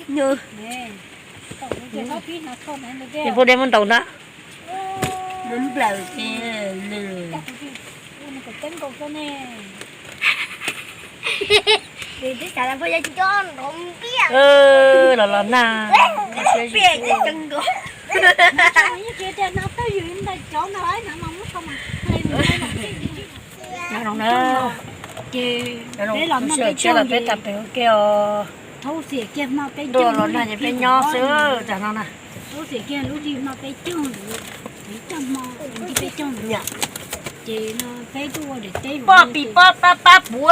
Nws puas de muab ntaus ntag. Los los nag. Ces peb los noj peb caug, peb tag pem ua ke os. Ntuj los nag ces peb nyob xwb tsam no na. Thaub xim kiag lub hli hmo peb caug ntawd, peb caug hmo, peb caug ntawd. Ces no peb tuaj ua daim teb, poj pim poj pab pab puv.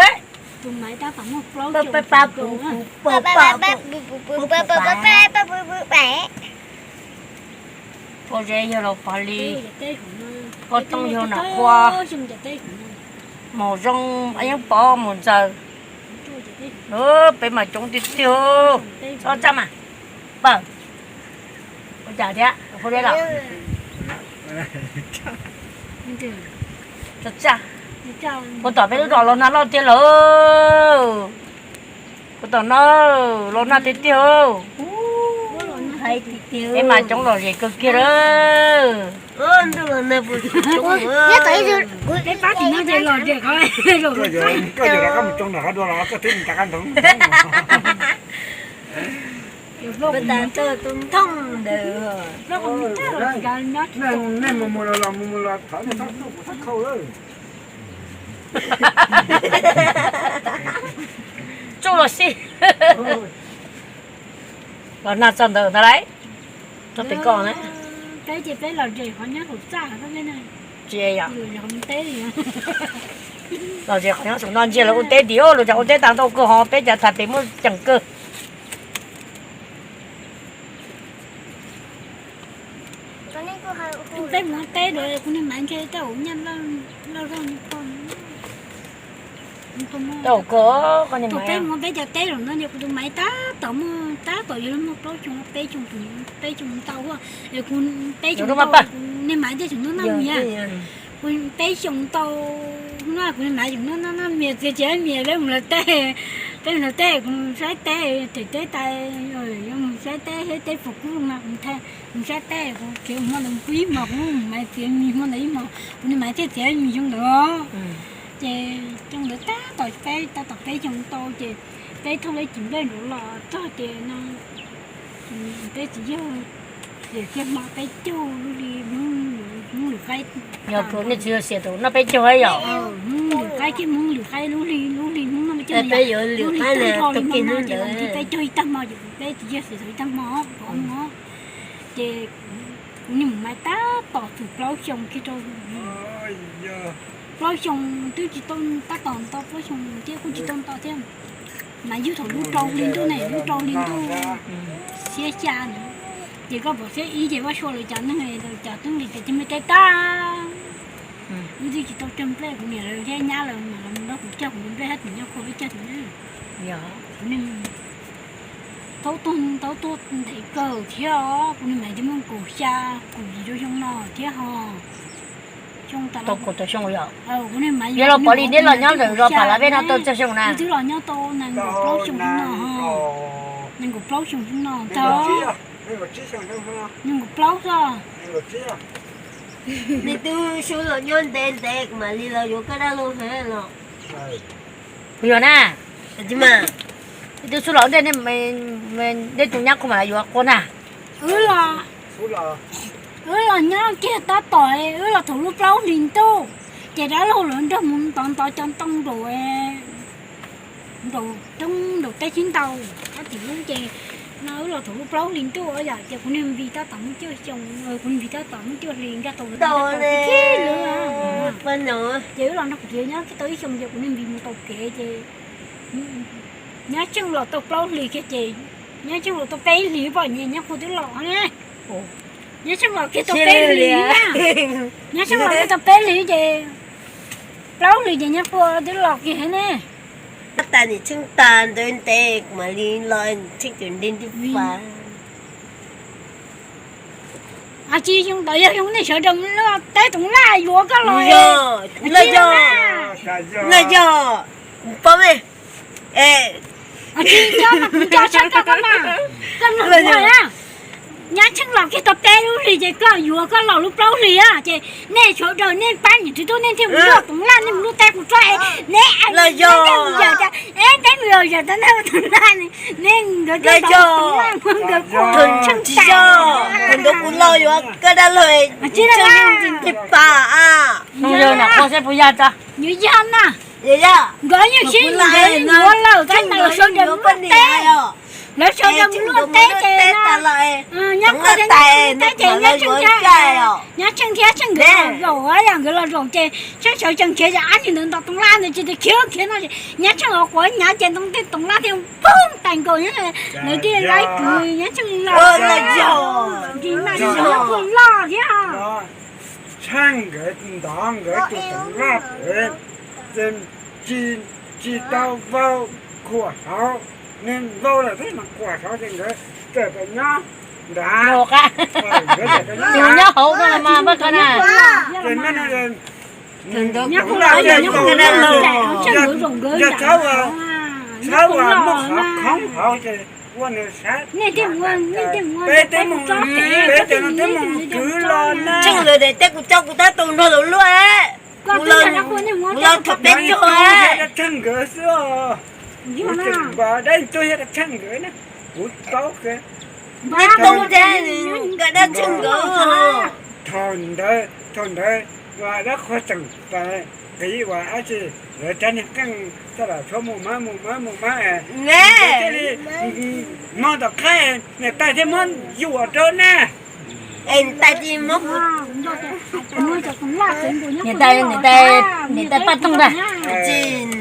Tus maiv tab tom muaj plaub caug pab pab puv, poj pab puv, poj pab puv. Pob zeb yog los pov li, pob tooj yog nam qhua, mos zoo, yeeb pov mos ntxaws. Peb mas coob tiag tiag. Txhob txaj mas, pawg. Ua cas thiab, pob zeb los? Txaj, puas tom peb lub zos los nag loj tiag lawm? Puas tom no los nag tiag tiag. Peb mas coob lom zem kawg kiag lawm. Peb pab tim no ces lom zem qhov, koj yog rov qab mus tsoo nram qab dua los koj twb mus rov qab ntawd. Nej mus mus los los mus mus los thov nej txhob tuaj kuv txhob khau lawm. Tsuj los xij. Los nag txog ntawd ntag lauj. Txog pem koj na. Peb ces peb los zem qhov nyob saum txaj. Tsis yog, los zem qhov nyob saum no ntsia lawv ua teb tim, lawv cas ua teb tag ntau kawg ho peb cas tag pem muaj ceem kawg. Peb mus ua teb ntawd kuv niag maiv ntshe tej zaum nyaj loj zog nws pog. Thaum peb mus ua peb cov teb zaum no ces kuv tus maiv tab tom muaj, tab tom yuav luag muaj plaub xyoo peb xyoo, peb xyoo ntau, kuv peb xyoo ntau, kuv niag maiv thiaj tseem noj noj mias. Kuv peb xyoo ntau no kuv niag maiv tseem noj noj noj mias txiav txiav mias peb mus lawv teb, peb mus lawv teb kuv saib teb, them teb tas, yuav mus saib teb, saib teb puas kub no kuv saib teb kuv txiav hmo ntawd kuv ib hmos, kuv niag maiv txiav mis hmo ntawd ib hmos, kuv niag maiv thiaj txiav mis xyoo ntawd. Ces xyoo ntawd tab tom peb, tab tom peb xyoo ntau ces peb thauj peb cim nplej nrov los txog ces no peb txiv yawg, ces kiag hmo peb caug lub hli, Hmoob lwm qaib, nej txiv yawg xiam thaum noj peb caug yom? Hmoob lwm qaib thiab Hmoob lwm qaib lub hli, lub hli Hmoob noj peb caug, lub hli tag nrho li hmo no ces los ntsib peb caug ib tag hmo ces peb txiv yawg xiam thaum ib tag hmo, kaum ob hmo. Ces kuv niag maiv tab tom txug plaub xyoo kiag rau, plaub xyoo twb tsis tau, tab tom nto plaub xyoo thiab kuj tsis tau nto thiab. Mas yug thaum lub rau hli ntuj ne, lub rau hli ntuj xiab xya ntawd, ces koj pom xiab ib ces Vaj Sua lawv cov neeg, lawv cov tub hlis ces cov me teb tag. Wb twb tsis tau cog nplej, kuv niam lawv thiab nyab lawv mas lawv mus nrog kuv cog kuv nplej hab tim nyob kho peb cog tim na. Kuv niag thaub tuag, thaub tuag ntev kawg thiab os, kuv niag maiv twb muaj kaum xya, kaum yim rau xyoo no thiab ho. Tau kaum tawm xyoo yom? Yog los pom li neb los nyob ntawm zos Pam Lav Vej no tau tsawg xyoo na? Twb los nyob tau nees nkaum plaub xyoo no, nees nkaum plaub xyoo no tau, nees nkaum plaub xyoo. Neb twb xub los nyob ntev ntev mam li los yuav koj dab laug heev los. Kuv yog na, neb twb xub los ua ntej, neb tus nyab qhua mam li yuav qhua na. Wb los, wb los nyob kiag tab tom, wb los thaum lub plaub hlis ntuj, ces dab laug lawv nrog mus ntov ntov cov ntoo nraum, nraum roob nraum teb sib ntaus, tab tim lub ces no wb los thaum lub plaub hlis ntuj yom, ces kuv niag Npis tab tom muaj cuaj xyoo, kuv niag Npis tab tom muaj cuaj hlis nkag tau lawv, ces wb los nrog kuv txiv nyob tau ib xyoo ces kuv niag Npis mus tau kev ces nyob tsheej los tau plaub hlis kiag ces, nyob tsheej los tau peb hlis pom nyias nyab qhua twb los ne. Nyob tsheej los kiag tau peb hlis, nyob tsheej los kiag tau peb hlis ces, plaub hlis ces nyab qhua twb los kiag ne. Tab tas nim tsheej tas ntawd ntev kuv mam li los tsheej cov nte nti fa. Tsis xyoo ntawd yog xyoo nej sawv daws mus luaj teb tus laj yuav koj los. Laj yog, laj yog, kuv paub me. Tsis yog mas kuv nco tshaj koj koj mas. Ces koj yuav koj los lub plaub hlis ces nej sawv daws nej pab niam txiv tub nej thiaj mus luaj toov laj, nej mus luaj teb kuv tso, nej los yog yawm, peb mus yog yawm tau nej ua toov laj, nej nkawd los yog nkawd kuj tsis yog, thaum ntawd kuv los yuav koj dab laug, tsis tau ntxim pam. Yawg no qhov seb puas yog tso. Yuav yog na. Nkawd yeej sib yuav lawm, tab sis lawv sawv daws mus luaj teb, lawv sawv daws mus luaj teb ces nyob qhov teb ces nyob Tsheej thiab Tsheej nkawd los zaum, yog nkawd los zaum ces Tsheej sawv tsees khiav ces ab tsi ntawd nto toov laj ntawd tsis tas khiav khiav no, nyob Tsheej los quav nyav ces ntoo tej toov laj thiaj poob tais nkaus, lawv thiaj laib kwv nyob Tsheej los, nyob Tsheej loj thiab. Tsheej nkawd ntov nkawd tus toov laj pem, ces tsis tau vau khuam hauv, nws vau lawm thiab mas khuam hauv ces nkawd txawm nyob nrad, nkawd txawm nyob nrad, nyob hauv no mas, ces no yog thaum ntawd yog txhawb, txhawb uas muaj qhov khoov hauv ces ua nws sab, peb twb mus, peb cov no twb mus kwv los na. Tsheej lawv tias tej kuv coj kuv tab tus nrog lawv luaj, kuv los, kuv los thaum peb caug. Tsheej nkawd xwb os. Kuv tseem npam dab tug yog Tsheej nkawd na, kuv taub kiag. Nej tub thiab nkawd dab Tsheej nkawd. Thaum ntawd, thaum ntawd uas dab qhuas tseem qiv uas dab tsi, lawv cov niag qeej coj los tshuab mus mab mus mab mus mab, thiaj li hmo tom qab niam tais thiaj muab yuam rau na. Es niam tais, niam tais Paj Toog ntag. Tsis,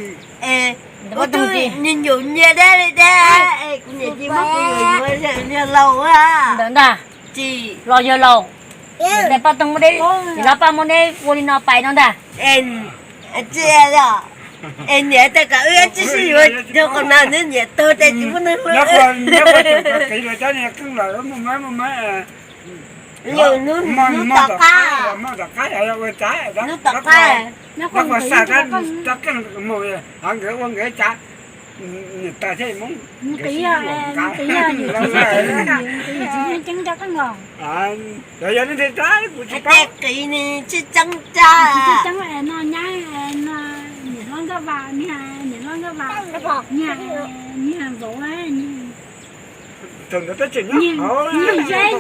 ua tug niag nyuam nyias dab li dab, kuv niam tsis muab kuv yuam yuav niag laus ntawd ntag. Tsis los yawg laus, niam tais Paj Toog muab deb, niam laus Paj muab deb ua li no pais no ntag. Es niam tais kom wb tsis sib yuav rau qhov no, neb niam tug tes tsis muaj neeg hlub. Hnub tom qab, hnub tom qab, rab qeej mus, nkawd ua nkawd cav, niam tais thiab Hmoob nkawd sib yuav, ceeb rab qeej los. Yog ne, kuv tsis paub, qiv ne tsis ceeb rab, tsis ceeb no nyab, niam hlob Nkauj Vaj, niam hlob Nkauj Vaj, niag vauv, thaum ntawd peb tseem nyob hauv.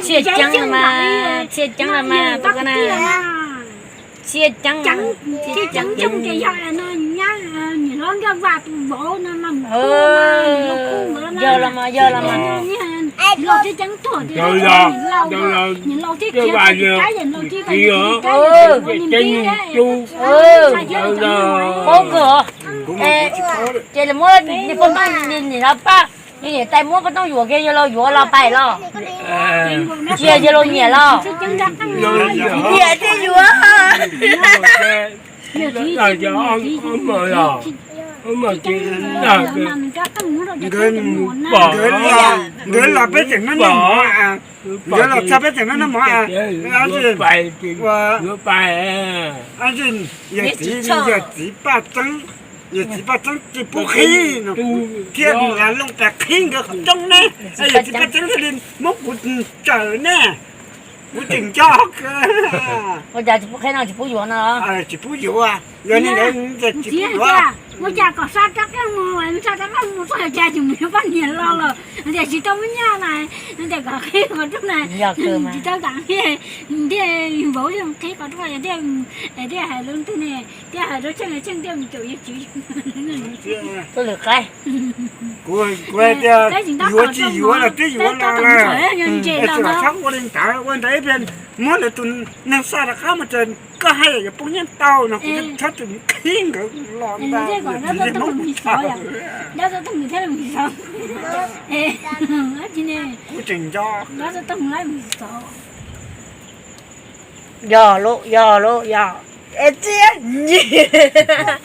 Txhiaj ceeb los mas, txhiaj ceeb los mas, tus ko na. Txhiaj ceeb, txhiaj ceeb ces yog no nyab, niam hlob Nkauj Vaj tus vauv no mas, yog los mas, yog los mas. Niam laus thiaj ceeb tuag tias, niam laus, niam laus thiaj khiav tsis kab, niam laus thiaj tsis kab, niam laus thiaj tsis kab. Paub kawg os. Ces lawv muab niag poj ntxoog, niam laus Paj, niam tais muab poj ntxoog yuam kiag, yawg laus yuav los pais los? Tsis yog yawg laus nyiam los? Nyiam thiaj yuav. Nkawd los peb tseem noj noj mov, nkawd los txog peb tseem noj noj mov. Yawg txiv, yawg txiv Paj Txeeb, yawg txiv Paj Txeeb tsis pub qhib, thiaj lam loo tas qhib nkawd qhov rooj ne. Yawg txiv Paj Txeeb thiaj li muab kuv tsaws ne. Kuv tseem nco kawg. Ua cas tsis pub qhib no, tsis pub yuav no? Tsis pub yuav, yog li ntawd tsis pub yuav. Ua cas kom xa rab qeej mus, xa rab qeej mus txog cas tsis mus yuav poj niam los lawm, tias tsis tau muaj nyaj na, tias kom qhib qhov rooj na, tsis tau kam qhib, thiaj vauv thiaj qhib qhov rooj, thiaj, thiaj hais rau leej twg ne, thiaj hais rau Tsheej, Tsheej thiaj mus caum yawg txiv. Kuv hais tias yuav tsis yuav los twb yuav los lawm, txawm txhob ua li ntawd, ua ntawd ib pliag muab lawv tus neeg xa rov qab mus tsev, koj hais yuav poob nyiaj tau no, kuv txhob txwm qhib nkawd los ntag. Kuv tseem nco. Yog lauj, yog lauj, yog. Es txiab nyiam.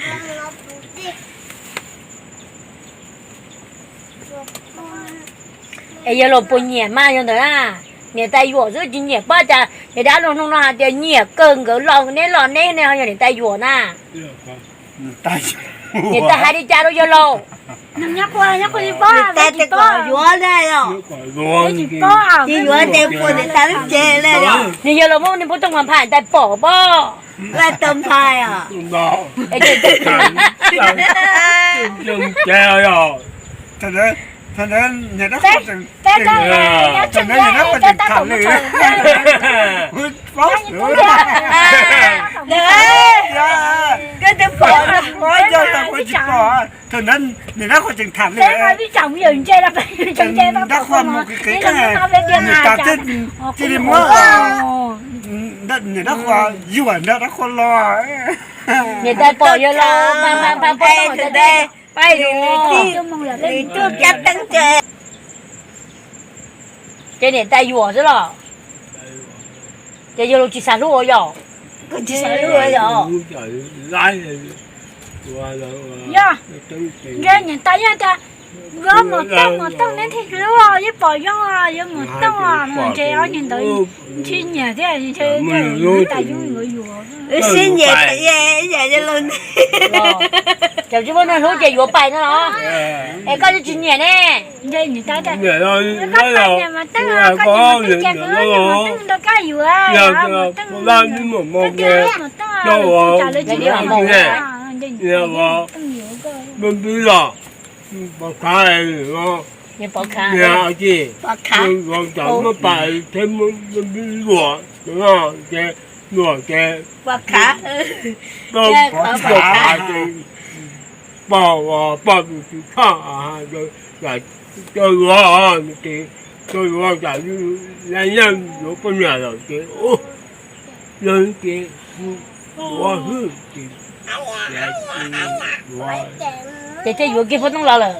Es yawg laus puas nyiam mas yog ntawd na? Niam tais yuam xwb tsis nyiam, pab cas niam dab laug hnub no hais tias nyiam kawg, nkawd los neb los neb ne, ho yog niam tais yuam na. Niam tais yuam. Niam tais hais li cas rau yawg laus? Niam tais tias kom yuav na yog, tsis yuav ces pua niam tais lub cev na yog. Nws yawg laus muab niag pov tooj mas npha niam tais pom pob. Vaj tau npha os. Thaum ntawd niam dab qhuas mus qis qis, niam tais thiaj cia li muab niam dab qhuas yuam nrog dab qhuas los. Niam tais pom yawg laus mas mas mas poj tub niam tais pais, nws tuaj cab teeb ces ces niam tais yuam xwb los. Ces yawg laus tsis xav hlub ua yog. Tsis xav hlub ua yog. Yog, ntshe niam tais yeej tias yuav mus tooj mus tooj neb thiaj hlub, yeej pom zoo yuav mus tooj no ntshe ob niag ntawd tsis nyiam thiab ntshe niam tais yuav yuav. Wb sib nyiam thaum yog yawg laus ntag. Ces tsis muaj neeg hlub ces yuav pais no los? Es koj twb tsis nyiam ne. Ntshe niam tais koj nyiam mas tooj, koj nyiam mas tooj ces kuv mus tooj nrog koj yuav, mus tooj, koj twb mus tooj, koj twb mus tooj, lawv tsis nyiam mas mus, ntshe niam tais tooj yuav koj. Pov khav, pov khav, pov khav, muab pais thiab muab npib luam, ces luam ces pov khav, pov khav ces pog, pog tus tsis tshaj, coj yuav, ces coj yuav tas, lawv yeej yuav poj niam lawm ces, lawv ces yuav hwj ces, ces thiaj yuav kiag pov tooj los lawm.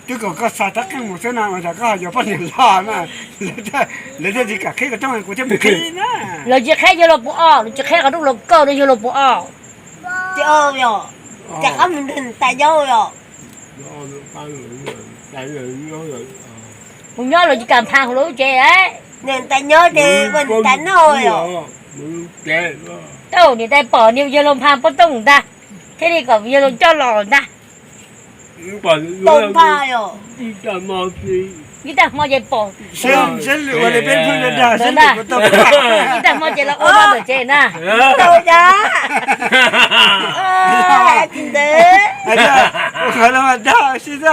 Twb kom koj xa rab qeej mus xwb na, ua cas koj yuav poj niam los na? Lawv thiaj tsis kam qhib qhov rooj, kuv thiaj mus qhib na. Lawv tsis qhib yawg laus puas os? Lawv tsis qhib qhov rooj los kaw rau yawg laus puas os? Ces ob mus nrog niam tais yau os. Mus nyob lawv tsis kam npha hauv lawv lub tsev. Niam tais nyob ces ua niam tais noj os. Tau niam tais pom niag yawg laus npha pov tooj ntag, thiaj li kom yawg laus coj los ntag. Pom npha os. Ib tag hmo ces pom. Seb lwm ua li peb pheej dag, seb lwm puas tau pom. Ib tag hmo ces los ua ntawm tsev na. Tau cas. Tsis ntawd, qhov no mas dag si xwb.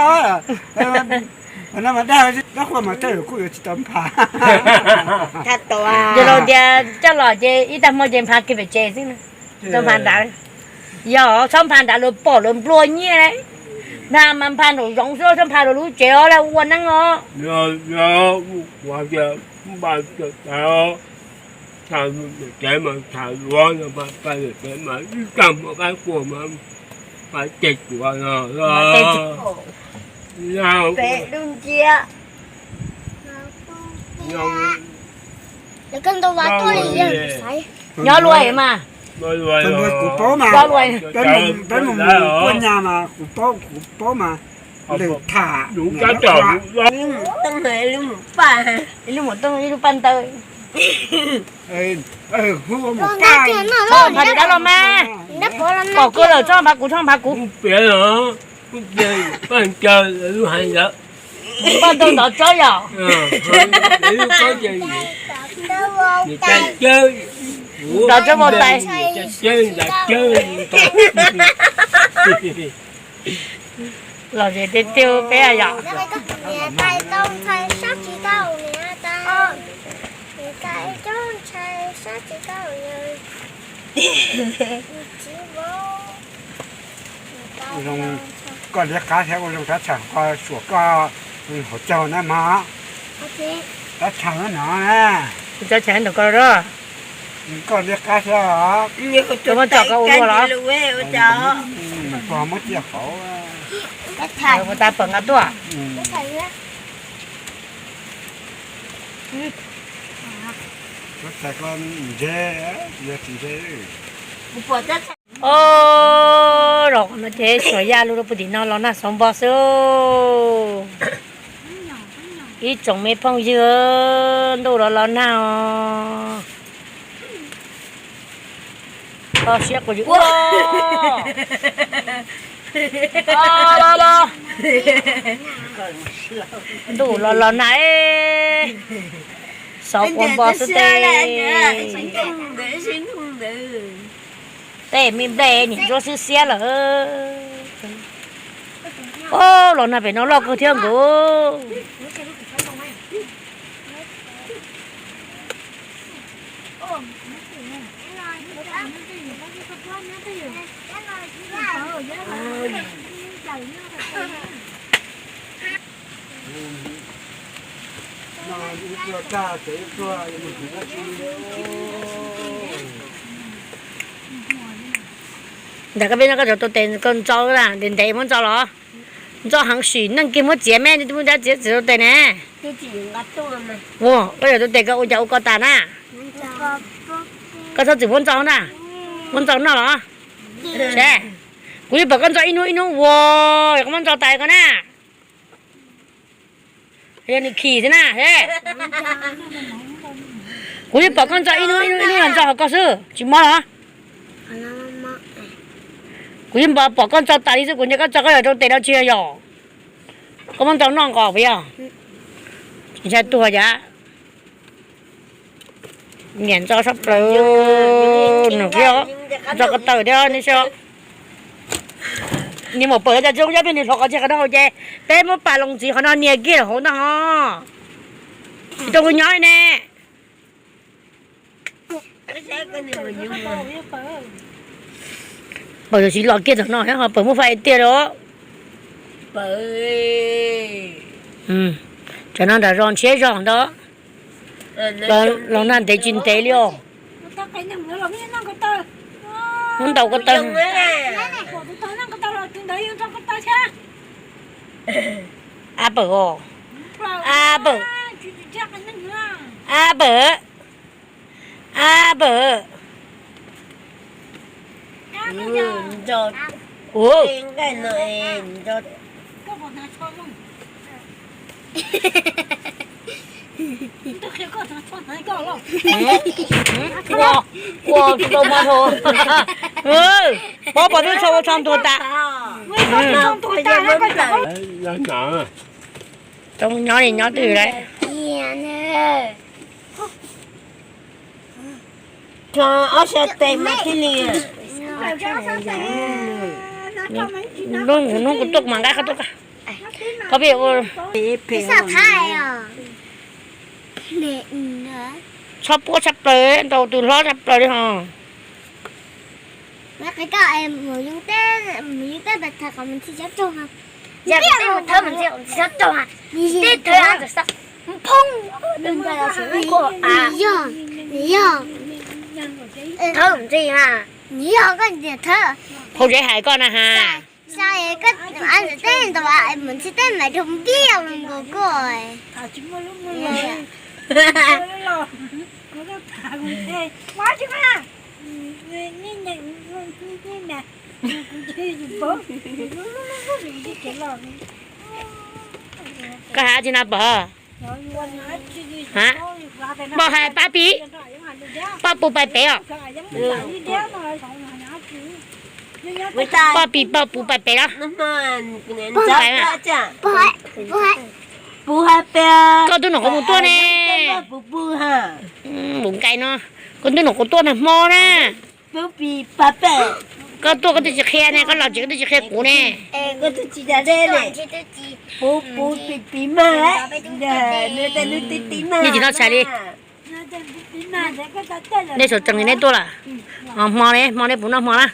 Qhov no mas dag, dab qhuas mas tej zaum kuj yuav tsis tau npha. Yawg laus tias coj los ces ib tag hmo ces npha kiag pem tsev xwb na. Tau npha nrad. Yog txhob npha nrad, lawv pom lawv nplua nyiaj. Npha mas npha nraum zoov xwb, txhob npha rau lub tsev os, lawv ua neeb os. Tsev mas tham luav no, ib tag hmo qaib qua mas ceg tuav no. Nyob luaj mas. Kuv paub mas, peb mus mus kuaj nyas mas kuv paub, kuv paub mas. Lwm tham, ib lub mus tooj, ib lub paj ntaw. Txhob npha dab los mas. Pom koj lawm, txhob npha kuv, txhob npha kuv. Poj ntxoog ntov tsob yom. Ntov tsob vau tais. Los zem tiag tiag peb yom. Zoo, koj liab qab thiab ua zoo rab tshaj koj suam koj hauv caug na mas. Rab tshaj no na. Rab tshaj ntawm koj, koj liab qab thiab. Koj muab tso koj ua luaj los? Koj muab cia hauv. Ua tas pawg nqa tuaj. Os, zaum no ces Suav Yaj lug rau puag tim no los nag xauv npo xwb. Ib tsoom me phooj ywg, ntuj los los nag os. Siab quas yws ua los los los. Ntuj los los nag, xauv quas npo xwb tej. Tej me nplej niam ntsuab xwb xiab lawm. Los nag pem no loj kawg thiab nkaus. Ntawm koj peb no koj cov tau tes koj ntxo na, ntev ntev muab ntxo los? Ntxo heev sim neej kiag muab txiav me, twb muab dab txiav txiav tau tes ne. Ua koj cov tau tes koj ua cas ua ko tas na? Koj txhob txwm muab ntxo na, muab ntxo noj los? Kuv yeej pom koj ntxo ib hnub ib hnub ua, koj muab ntxo tas ko na. Yog nws khim xwb na. Kuv yeej pom koj ntxo ib hnub ib hnub ib hnub los ntxo hauv koj xwb tsis mob los? Kuv yeej pom koj ntxo tas li xwb, kuv ntshai koj tso koj yuav rau tes no tsis yog. Koj muab ntxo noj nqos puas yog? Tsis ntshai tuag cas. Niam ntxo sab plaws, nws ntxo ko taw thiab ne xyov. Niag maum pawg cov tsis zoo coj peb nws hloov qhov txhia qhov no hauv ces peb muab pas loos ntxiv qhov no nias kiag hauv ntag ho. Tsis tau kuv nyob li ne. Pawg yuav siv los kiag thaum no ho pawg muab fais tiag los. Tsam no nram zos ntshiab zog ntawd los nag ntev tsis ntev li os. Muab ntaus ko taw. A pawg os. A pawg. A pawg. A pawg. Ua, ua tsis tau mob dhau. Pob pos twb tsho ua tsho ntuag tas. Tau nyob li nyob twj ywm lawm. Ob sab tes mas thiaj li. Hnub kuv tuaj mas nqa qhov tuaj, qhov peb ua. Txhob puab tshaj plaws, ntaus tus hlob tshaj plaws li ho. Phauj Zeb hais koj na has. Koj hais tsi no Pom? Pom hais pab pis, poj pus pais pem os. Poj pis poj pus pais pem los. Koj ntuj num qhuav mus tuaj ne. Mus nkaim no, koj ntuj num qhuav tuaj nag hmo na. Koj tuaj koj twb tsis qhia ne, koj los tsev koj twb tsis qhia kuv ne. Nej tsis tau tshais li. Nej saum tsees li nej tuaj lawm. Hmo ne, hmo nej puas noj hmo na?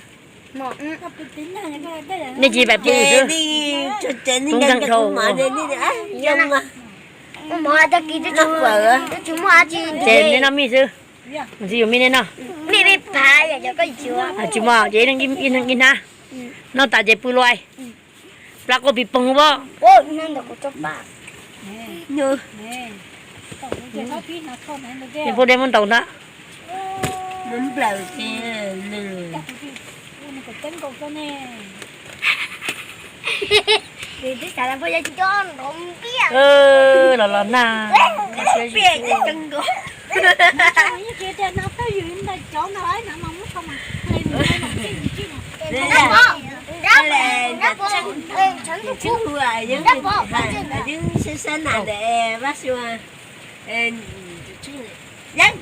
Nej tsis pais pw xwb. Tub nkeeg dhau. Ces nej noj mij xwb. Mus tsis yuav mij nej noj. Tsis muaj ces ib leeg ib hnab. Noj tas ces pw luaj. Plab quaj pis poog pob. Puab dej muab ntaus ntag. Los los nag. Yeeb sab sab na ntawm Vaj Xua, Yeeb,